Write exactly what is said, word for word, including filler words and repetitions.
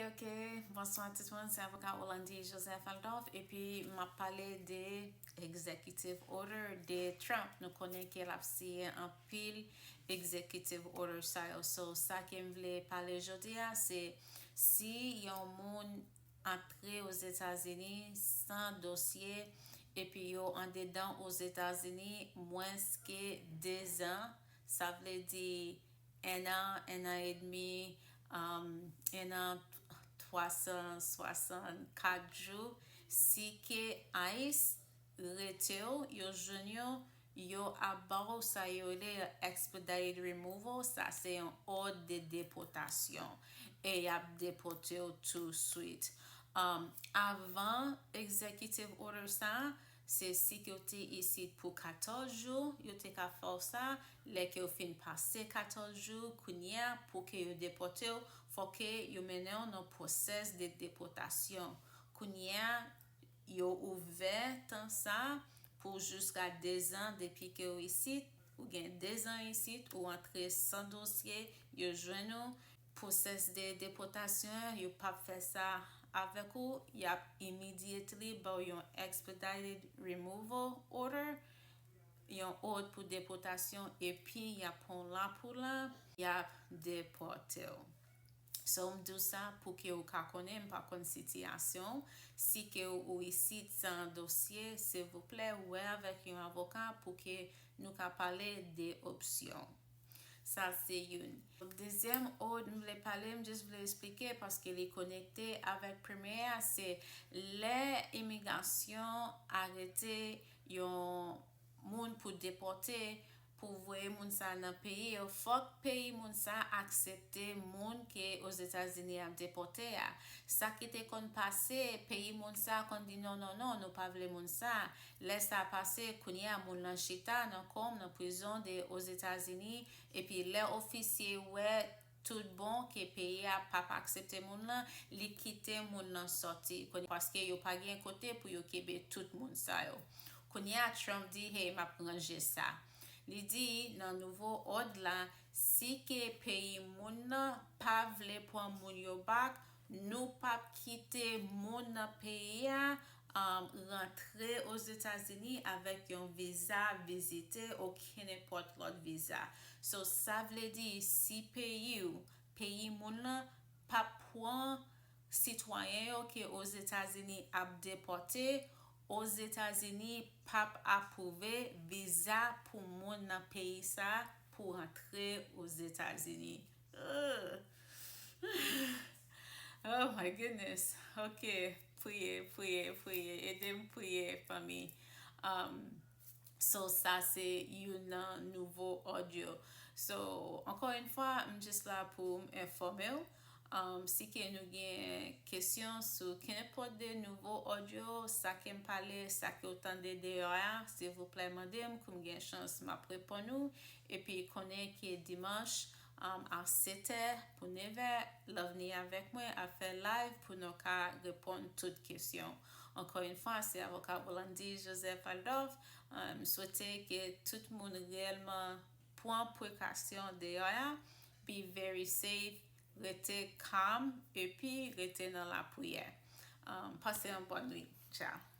Ok, bonswa tout moun, se avoka Orlandy Joseph Aldorf, epi m ap pale de executive order de Trump. Nou konnen ke l ap siyen anpil executive order sa yo. So, sa ke m vle pale jodi a, se si yon moun antre Ozetazini san dosye, epi yo andedan Ozetazini mwens ke de zan, sa vle di en an, en an edmi, um, en an twa san swasannkat jou, si ke ICE rete w, yo jwenn yo, yo ap ba w sa yo rele expedited removal, sa se yon òd de depòtasyon, e y ap depòte w touswit. Um, avan executive order sa a, se si ke w te isit pou katòz jou, yo te ka fè w sa, lè ke w fin pase katòz jou, kounye a, pou ke yo depòte w, fò ke yo mennen w nan pwosès de depòtasyon. Kounye a, yo ouvè tan sa pou jiska de zan depi ke w isit, ou gen de zan isit, ou antre san dosye, yo jwenn ou, pwosès de depòtasyon an, yo p ap fè sa avèk ou, y ap immediately ba w yon expedited removal order, yon òd pou depòtasyon, epi y ap pran w la pou la, y ap depòte w. So, m di w sa pou ke w ka konnen, m pa konn sitiyasyon w. Si ke w isit san dosye, silvouplè, wè avèk yon avoka pou ke nou ka pale de opsyon. Sa se youn. Dezyèm òd m vle pale, m just vle eksplike paske li konekte avèk premye a, se lè imigrasyon arete yon moun pou depòte, pou voye moun sa nan peyi yo, fòk peyi moun sa aksepte moun ke Ozetazini ap depòte a. Sa ki te konn pase, peyi moun sa konn di non, non, non, nou pa vle moun sa. Lè sa pase, kounye a moun lan chita nan kòm nan prizon de Ozetazini, epi lè ofisye wè tout bon ke peyi a p ap aksepte moun lan, li kite moun lan sòti. Kounye paske yo pa gen kote pou yo kenbe tout moun sa yo. Kounye a Trump di, hey, m ap ranje sa. Li di nan nouvo òd la, si ke peyi moun nan pa vle pran moun yo back, nou p ap kite moun nan peyi a um, rantre Ozetazini avèk yon viza vizite ou kenenpòt lòt viza. So, sa vle di si peyi w, peyi moun lan p ap pran sitwayen yo ke Ozetazini ap depòte, Ozetazini p ap apwouve viza pou moun nan peyi sa pou rantre Ozetazini. Ugh. Oh my goodness. Ok, priye, priye, priye. Ede m priye, fanmi. Um, so, sa se youn nan nouvo òd yo. So, ankò yon fwa, m jis la pou m enfòme w. Um, si ke nou gen kesyon sou kenenpòt de nouvo òd yo, sa ke m pale, sa ke w tande deyò a, silvouplè mande m, kou m gen chans, m ap reponn ou. Epi konnen ke dimanch, um, a sèt è pou nèv è, Lovni avèk mwen ap fè live pou nou ka reponn tout kesyon. Ankò yon fwa, se avoka Orlandy Joseph Aldorf. Um, m swete ke tout moun reyèlman pran prekasyon deyò a. Be very safe, rete calm, epi rete nan lapriyè. Um, pase yon bòn nwit. Ciao.